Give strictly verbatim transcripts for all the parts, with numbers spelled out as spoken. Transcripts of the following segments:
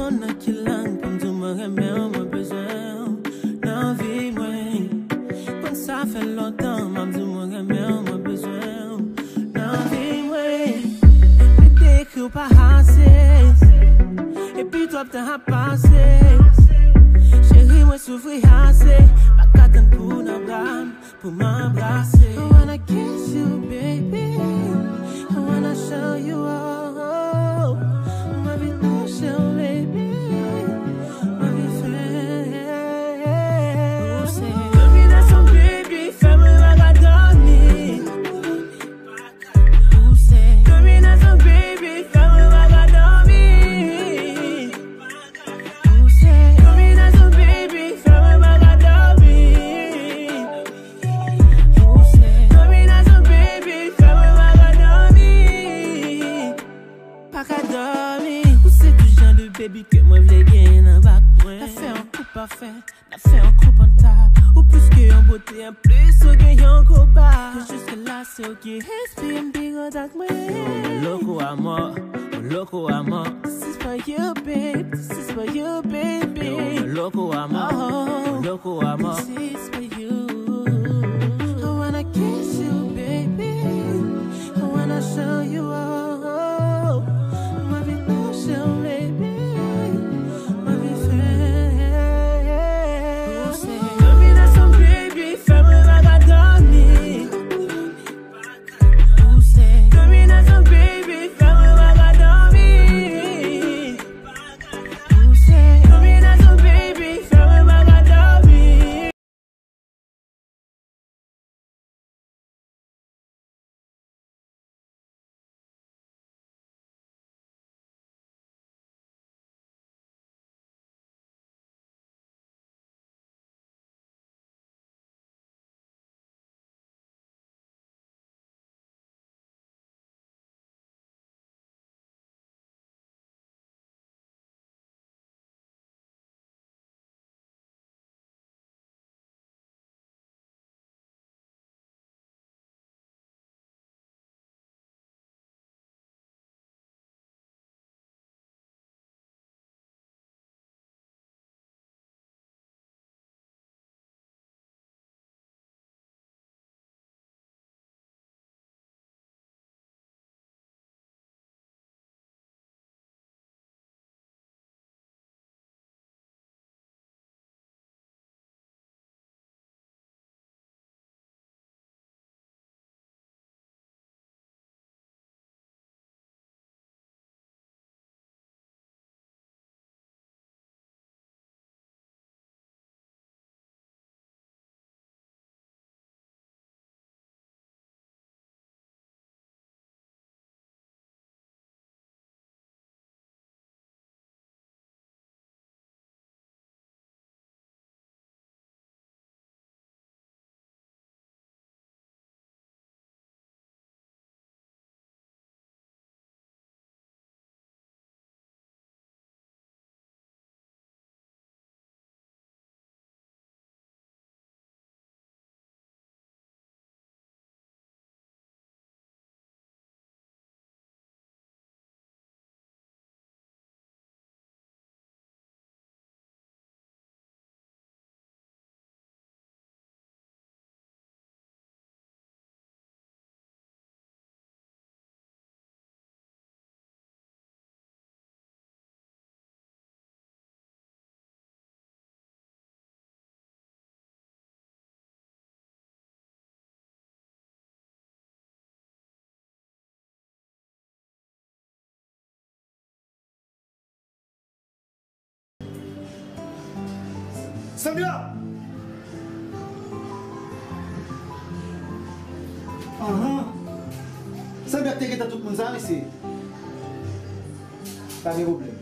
Nan ki lang pou m di w mwen renmen w, mwen bezwen w nan vi mwen? Konn sa fè lontan m ap di w mwen renmen w, mwen bezwen w nan vi mwen. Mwen te ekri w pa ase, epi twòp tan ap pase. Cheri, mwen soufri ase, pa ka tann pou w nan bra m. Pou m anbrase. I wanna kiss you, baby. I wanna show you all. M anvi touche w, baby. M anvi fè. Dominasyon, baby, fè mwen pa ka dòmi. Dominasyon, baby, fè mwen pa ka dòmi. Dominasyon, baby, fè mwen pa ka dòmi. Dominasyon, baby, fè mwen pa ka dòmi. Pa ka dòmi. Ou se tou jan de baby ke mwen vle gen nan bak mwen. N ap fè yon koup pafè, n ap fè yon koup an tab. Ou plis ke yon bote, anplis ou gen yon gwo bak. Jiska la se ou ki respire m pi gran. Mwen loco amor, mwen loco amor. This is for you, babe. This is for you, baby. Mwen loco amor, mwen loco amor. This is for you. I wanna kiss you, baby. I wanna show you all. M anvi touche w, baby. M anvi fè. Dominasyon, baby, fè mwen pa ka dòmi. Dominasyon, baby, fè mwen pa ka dòmi. Dominasyon, baby, fè mwen pa ka dòmi. Sandra! Ahan. Sandra te gentan tout moun sa, mesye. Pa gen pwoblèm.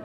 Oh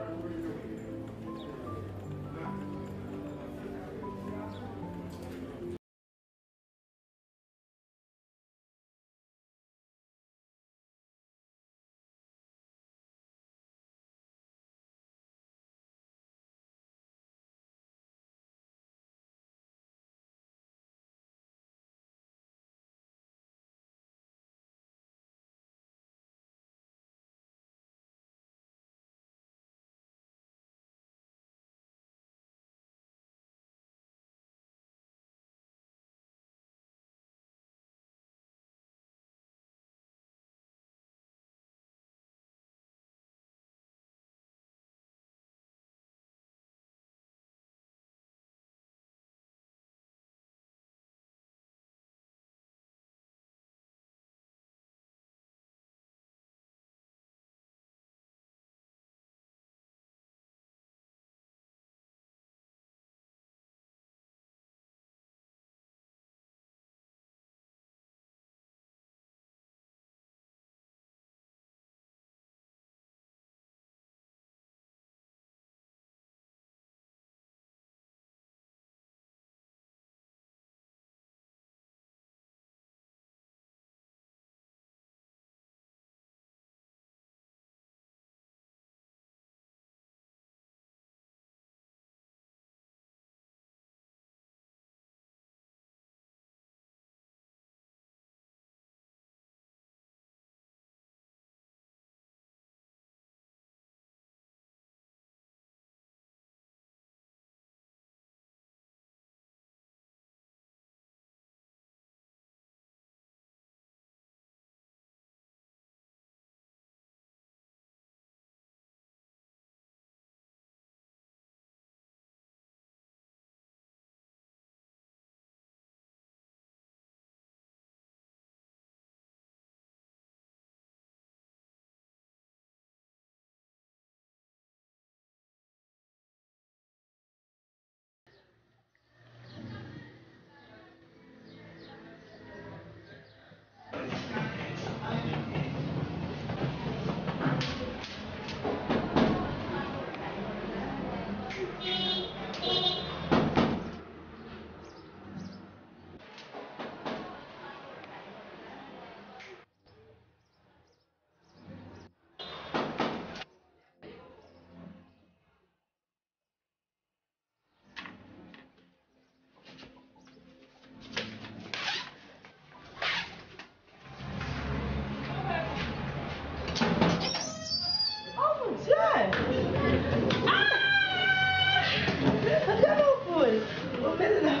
mon Dieu! Ah! Gade yon poul! Bon, mete nan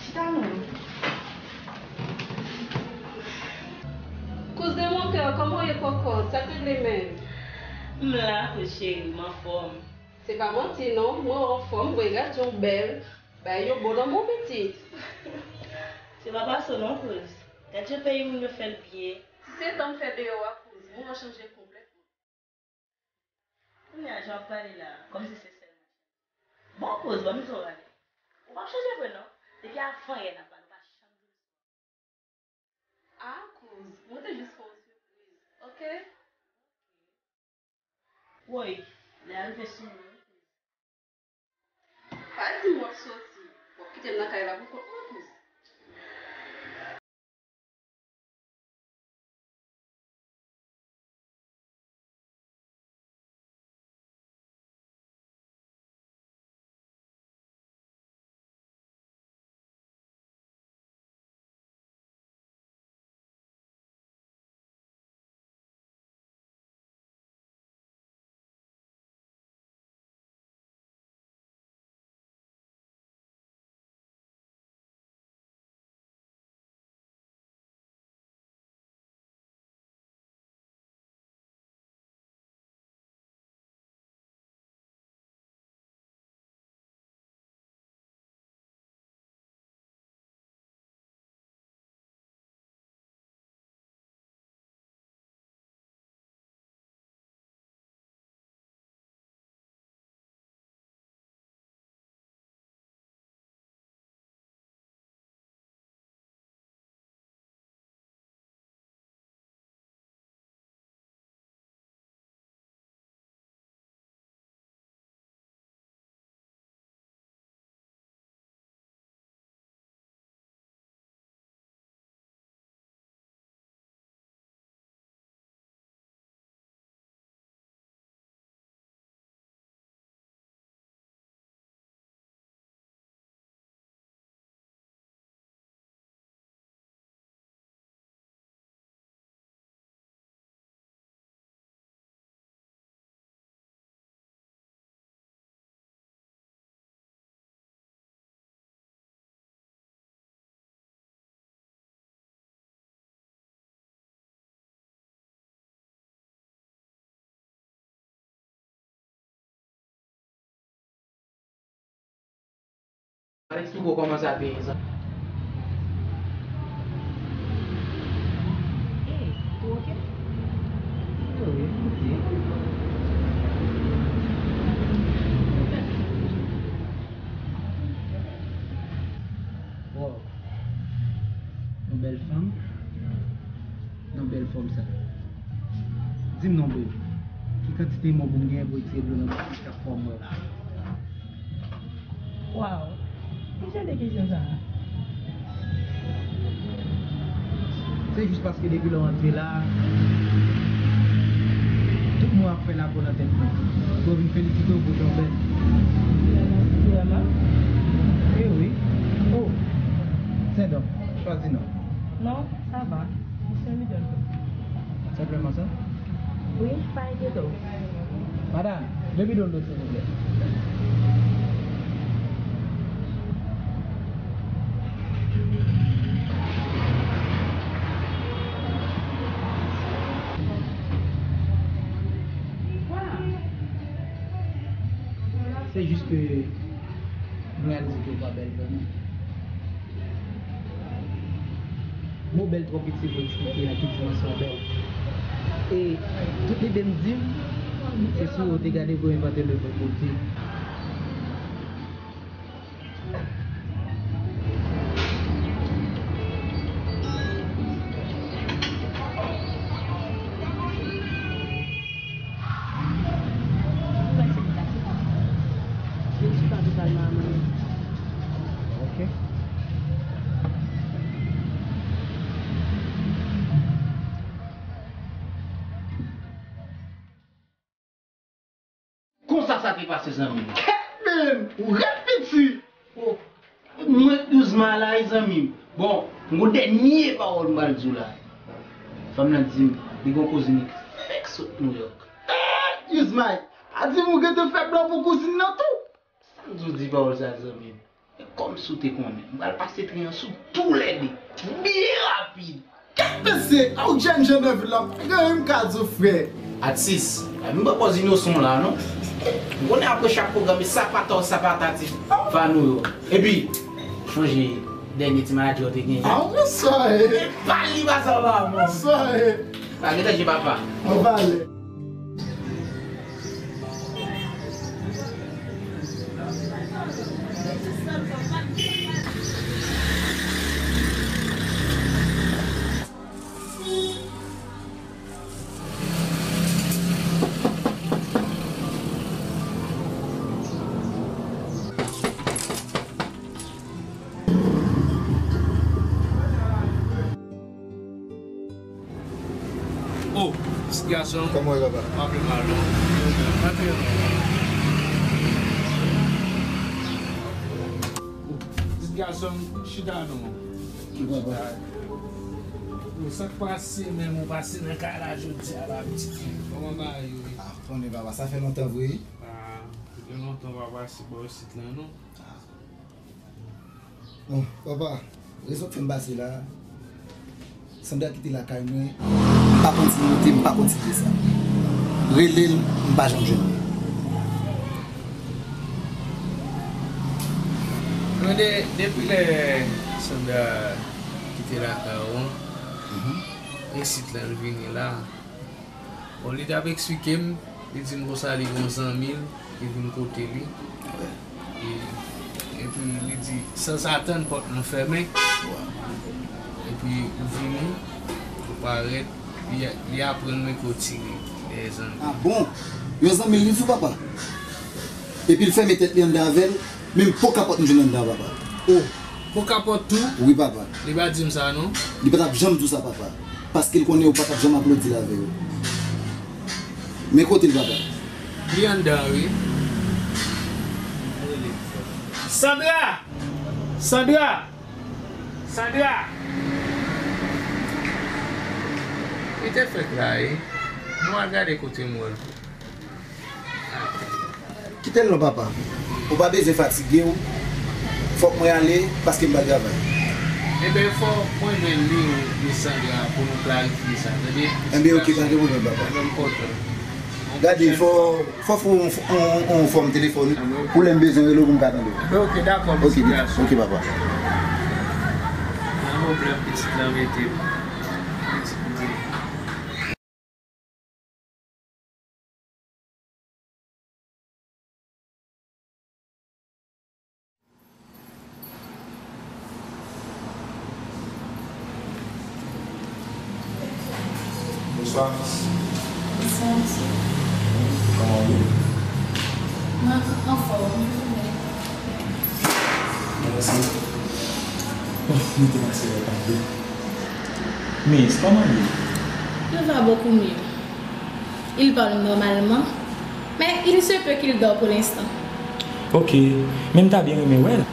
Chita non. Kouz de mon kè, kòman w ye kòkòt? Sa k regle menm? M la, kouz cheri, m anfòm. Se pa manti non, mwen w anfòm, mwen gad jan w bèl. Bagay yo bon nan men w pitit. Se pa pase w non, kouz. Gad jan peyi moun yo fè l byen. Si se tan m fè deyò a, kouz, moun an chanje konplètman. Kounye a, jan w ap pale la, kòmsi se sèl mwen. Bon, kouz, ban m di w yon bagay. Ou p ap chanje vre non. Depi avan yè n ap pale, ou pa janm di m. Ah, kouz, mwen te jis fè w sipriz, oke? Woy, lè a rive sou mwen, wi, kouz. Pa di m w ap soti. W ap kite m nan kay la pou kont mwen, kouz. Alex Touko kòmanse ap peye sa. Hey, ou oke? Wi, wi, m oke. Wow. Yon bèl fanm. Nan bèl fòm sa. Di m non, babe. Ki kantite mo pou m genyen pou retire dlo nan bouch mwen chak fwa m wè w? Wow. Ki jan de kesyon sa a? Se jis paske depi lè w antre la, tout moun ap fè lakou nan tèt mwen. Pou yo vin felisite w pou jan w bèl. Vrèman? Vrèman? E wi. Oh! Sendon, chwazi non. Non, sa va. Misye Midon. Senpleman sa? Wi, pa enkyete w. Madanm, de bidon dlo, silvouplè. Se jis ke m reyalize ke w pa bèl vrèman. Mo bèl twò piti pou eksplike nan ki dimansyon bèl. E tout lide m di m, se si w te gade pou envante leve pou w di. Ok. Konsa sa te pase, zanmi m. Kèt, men! Ou rèd piti! Oh, mwen, Youzma la, wi, zanmi m. Bon, m gon dènye pawòl m pral di w la. Fanm nan di m, li gon kouzin li fèk sot Nouyòk. Eh, Youzma, pa di m ou gentan fè blan pou kouzin nan tou? Sa m di w di pawòl sa, zanmi m? E kòmsi w te konnen, m pral pase tren an sou toulède, byen rapid. Kèt mesye, a w jèn jan nan vil la, m pa gen anyen m ka di w, frè. Atis, pa vin pran pòz inosan w la, non. M konnen apre chak pwogram, e sapata w sapata ti fano yo. Epi, chonje dènye ti manadjè w te genyen. A, w men sa ye. E pa li pa sa, pa bon. Sa ye. Pa gen danje, papa. An valè. Oh, ti gason. Kòman w ye, papa? Pa pi mal, non. Antre non. Oh, ti gason, chita non. Ki papa? Chita. Oh, sa k pase menm, ou pase nan kay la jodi a la, pitit fi? Kòman bagay yo ye? Ah, konnen papa, sa fè lontan vre. Ah, sa fè lontan w pa pase bò isit la, non. Ah. Bon, papa, rezon k fè m pase la, Sandra kite lakay mwen, m pa konn si l moute, m pa konn si l desann. Rele l, m pa janm jwenn li. Tande, depi lè Sandra kite lakay ou an, mhm, isit la, l vini la. Bon, li t ap eksplike m, li di m konsa li gon zanmi l, li vin kote li. E, epi li di, sanzatann pòt lan fèmen. Epi ou vini, ou parèt, li, li aprann mwen ke w tire dèyè zanmi. Ah bon? Yon zanmi l li di w, papa? Epi l fèmen tèt li anndan avè l, menm po kapòt m jwenn anndan, papa. Oh. Pou kapòt tou? Wi, papa. Li pa di m sa, non? Li pa t ap janm di w sa, papa. Paske l konnen ou pa t ap janm aplodi l avè yo. Men kote l, papa? Li anndan, wi. Sandra! Sandra! Sandra! Li te fèk la, wi. Nou al gade kote m wè l. Kite l non, papa. Ou pa bezwen fatige w. Fòk mwen ale, paske m pral travay. Enben, fò mwen jwenn li, ou, Miss Sandra, pou nou klarifye sa, tande? Enben, oke, pa gen pwoblèm, papa. Enben, m kontan. Gade, fò, fò fè yon, yon, yon fòm telefòn pou lè m bezwen rele w pou m ka tande w. Anben, ok, dakò, mesye, ok, papa. Nan pwoblèm pitit lan mete m. Bonswa, miss. Bonswa, mesye. Kòman w ye? Mwen anfòm, mwen fè mwen. Mèsi. Oh, mwen te pase lè pa byen. Miss, kòman w ye? Il va beaucoup mieux. Il parle normalement, mais il se peut qu'il dort pour l'instant. Ok, men m ta byen renmen wè l.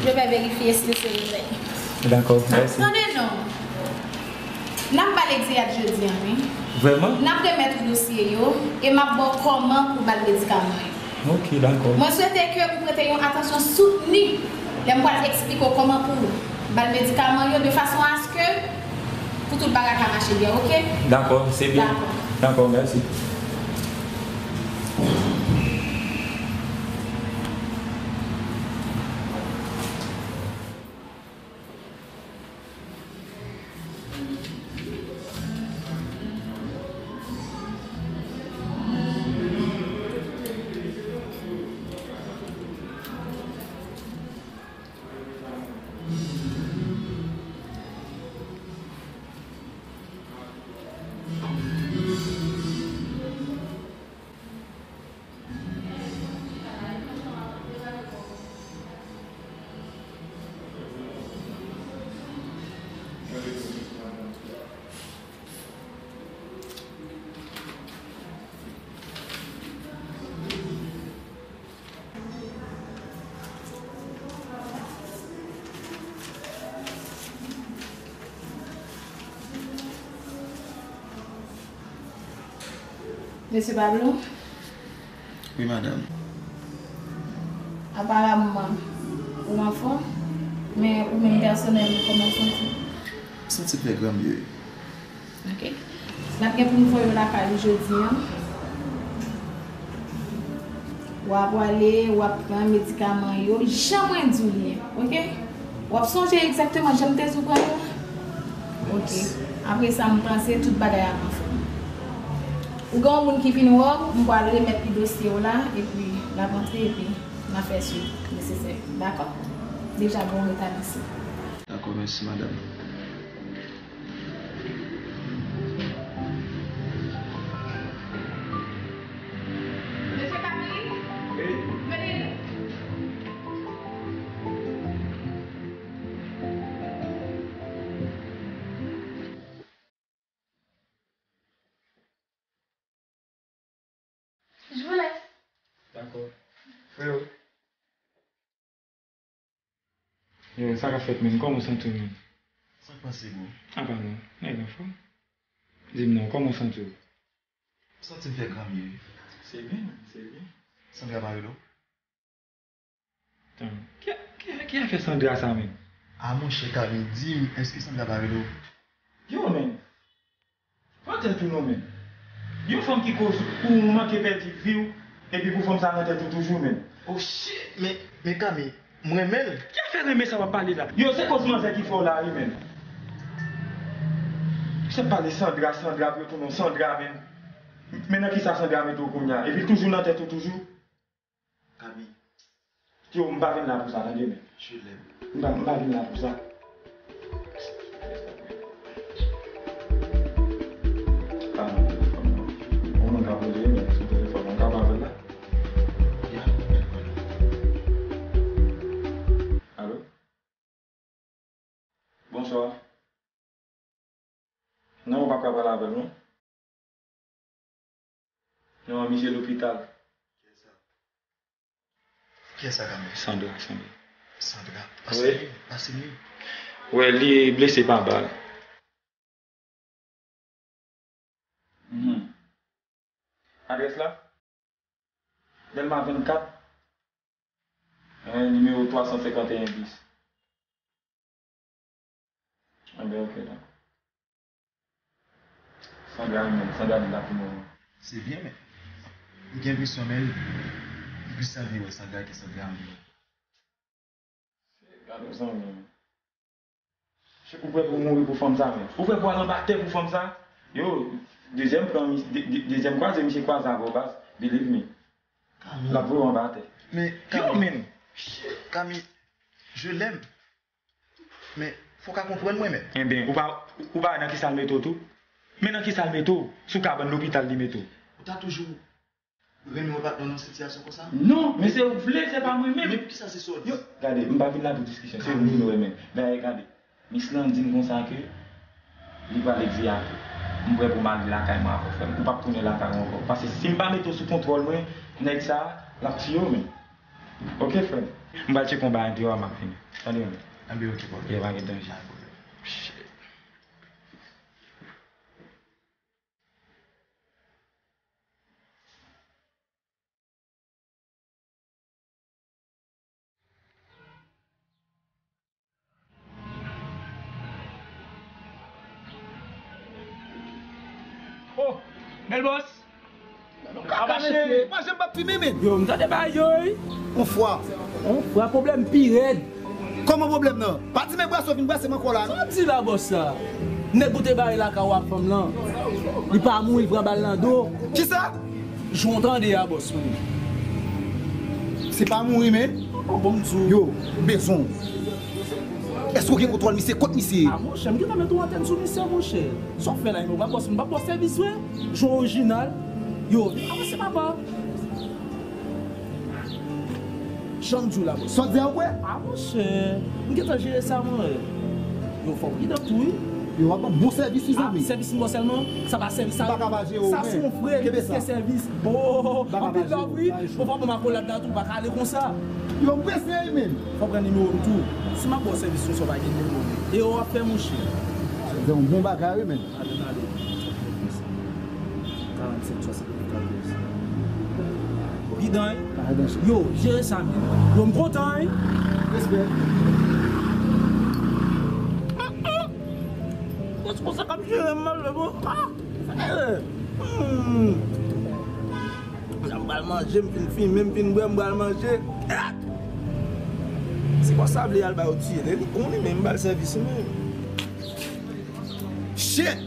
Je vais vérifier s'il se réveille. Dakò, mèsi. Tande non. N ap ba l egzeyat jodi a, wi. Vrèman? N ap remèt ou dosye yo e m ap ba w kòman pou ba l medikaman yo. Ok, dakò. Mwen swete ke ou prete yon atansyon soutni lè m pral eksplike w kòman pou ba l medikaman yo, de fason aske pou tout bagay ka mache byen, ok? Dakò, se byen. Dakò. Dakò, mèsi. Mesye Pablo? Wi, madanm. Aparamman, ou anfòm, men ou menm pèsonèlman, kòman w santi w? M santi m fè granmye. Ok. N ap gen pou n voye w lakay ou jodi a. W ap prale, w ap pran medikaman yo, jan mwen di w li ye, ok? W ap sonje egzakteman jan m te di w pran yo a? Ok. Apre sa, m panse tout bagay ap anfòm. Ou gen yon moun ki vin wè w, m pral remèt li dosye w la, epi l ap antre, epi n a fè swit nesesè. Dakò? Deja, bon retablisman. Dakò, mèsi, madanm. Mesye Camille? Wi? Vini. Je vous laisse. Dakò. Freo. Yo, sa k ap fèt, menn? Kòman w santi w, menn? Sa k pase, bro? Apa non, nèg anfòm. Di m non, kòman w santi w? M santi m fè granmye, wi. Se byen, menn, se byen. Sandra pa rele w? Tann, ki, ki, ki afè Sandra sa menm? A monchè, Kami, di m, èske Sandra pa rele w? Yo, menn. Pran tèt ou non, menn. Yon fanm ki koz pou ou manke pèdi vi w, epi pou fanm sa nan tèt ou toujou, menn. Oh shit, men, men Kami, m renmen l. Ki afè renmen sa w ap pale la? Yo, se koz manzè ki fè w la, wi, menn. Se pale Sandra, Sandra, pou yo tounen w Sandra, menn. Men nan kisa Sandra mete w kounye a? Epi l toujou nan tèt ou toujou? Kami. Yo, m pa vin la pou sa, tande, men. Je l'aime. M pa, m pa vin la pou sa. Pa nan telefòn nan. Yon moun ka poze, men sou telefòn nan, m ka pa avè l la. Ya, mèt pale. Alo? Bonswa. Non, ou pa ka pale avè l, non. Non, misye lopital. Kiyès sa? Kiyès sa, Kami? Sandra, Sandra. Sandra? Wi. Pase li, pase li. Wi, li blese pa bal. Mhm. Adrès la? Dèlma vennkat, eh, nimewo twa san senkanteyen bis. Enben, ok, dakò. Sandra, wi, menm. Sandra di l ap tounen w. Se byen, men m gen enpresyon, men li plis anvi wè Sandra ke Sandra anvi wè. Gade yon zanmi. Ou prè pou mouri pou fanm sa, men. Ou prè pou al anba tè pou fanm sa? Yo, dezyèm pran, de- de- dezyèm kwaze, misye kwaze avè w, baz. Believe me. L ap voye w anba tè. Men, yo, men. Kami, je l'aime. Men, fò w ka konprann mwen, men. Enben, ou pa, ou pa wè nan kisa l mete w tou? Men nan kisa l mete w? Sou kabann lopital li mete w. Ou ta toujou renmen wè patnè w nan sitiyasyon konsa? Non, men se ou vle, se pa mwen menm. Men poukisa se sa w di? Yo, gade, m pa vin la pou diskisyon, se ou ki renmen. Men gade, Miss lan di m konsa ke li pral egzeyate w. M prè pou m ale lakay mwen avè w, frè m. Ou p ap tounen lakay ou ankò. Paske si m pa mete w sou kontwòl mwen, nèg sa, l ap tiye w menm. Oke, frè m. M pral tcheke yon bagay deyò a, m ap vini. Tande, men. Anben, oke, pa gen danje. Oh, bèl bòs. Kaka mesye, pa janm p ap fimen, men. Yo, m tande bagay yo, wi. Yon fwa. Yon fwa, pwoblèm pi rèd. Kòman pwoblèm nan? Pa di men brase w vin brase m ankò la, non. Sa w di la, bòs la? Nèg ou te bare lakay ou ak fanm lan, li pa mouri, pran bal nan do. Kisa? Jan w tande a, bòs mwen. Se pa mouri, men. Bon, m di w. Yo, m bezwen w. Èske w gen kontwòl misye? Kot misye ye? A, monchè, m gentan met yon antèn sou misye, monchè. Sa w fè la, men w pa bòs, m pa bòs sèvis vre. Jan w orijinal. Yo, avanse, papa. Jan m di w la, bòs. Sa w di a, ou kwè? A, monchè, m gentan jere sa, mwen. Yo, fò w pridan tou, wi. Yo, w ap ban m bon sèvis, wi, zanmi. A, sèvis m ba w sèlman, sa pa sèvis sa. M pa ka pa jere w, men. Sa se yon frè, li mèt sèvis. Oh, anpil love, wi. Bon, fò w ban m akolad la tou, pa ka ale konsa. Yo, m prese, wi, men. Fò w pran nimewo m tou. Si m ap ba w sèvis konsa, w pa gen nimewo m. E w ap fè, monchè. Se yon bon bagay, wi, men. Atann, ale. Karannsenk, swasannèf, katòz. Pridan, wi. Yo, jere sa, men. Yo, m kontan, wi. Respè. Bòs konsa k ap jere m, malè, bon. Ah! Eh! Hmm. La m pral manje, m fin fimen, m fin bwè, m pral manje. Eh! Si bòs la vle al ba yo tiye, li konnen, men m ba l sèvis, men. Shit!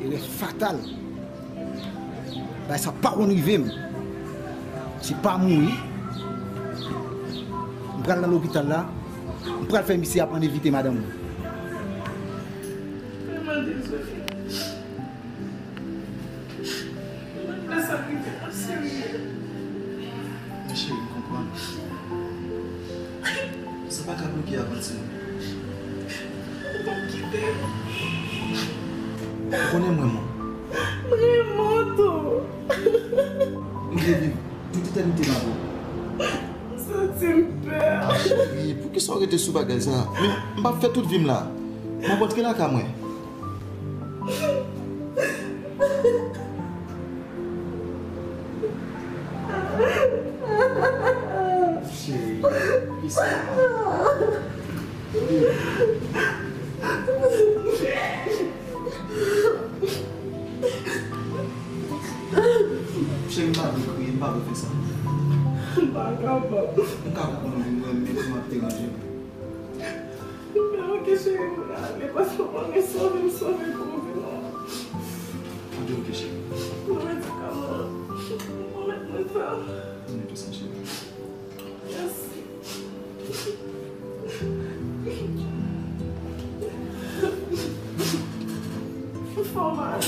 Erè fatal. Bagay sa pa konn rive m. Se pa mouri. M pral nan lopital la. M pral fè misye aprann evite madanm mwen. Vrèman dezole. Mwen vle sa rive mwen serye. Men cheri, m konprann. Sa pa ka bloke avanse nou. Ou p ap kite m. Ou konnen m renmen w. M renmen w tou. M vle viv tout etènite m avè w. M santi m pè. Cheri, poukisa w rete sou bagay sa? Men, m p ap fè tout vi m la. M ap rantre lakay mwen. Cheri, kisa? Cheri, m pa vle kriye, m pa vle fè sa. M pa kapab. M ka konprann ou vin wè m, men kòman ap deranje m. Men oke, cheri, mwen ale, paske mwen gen sove m sove pou ou vin wè. Anben, oke, cheri. Mwen medikaman an. Mwen met mwen sa. Mwen met ou sa, cheri. Mèsi. Fò mal.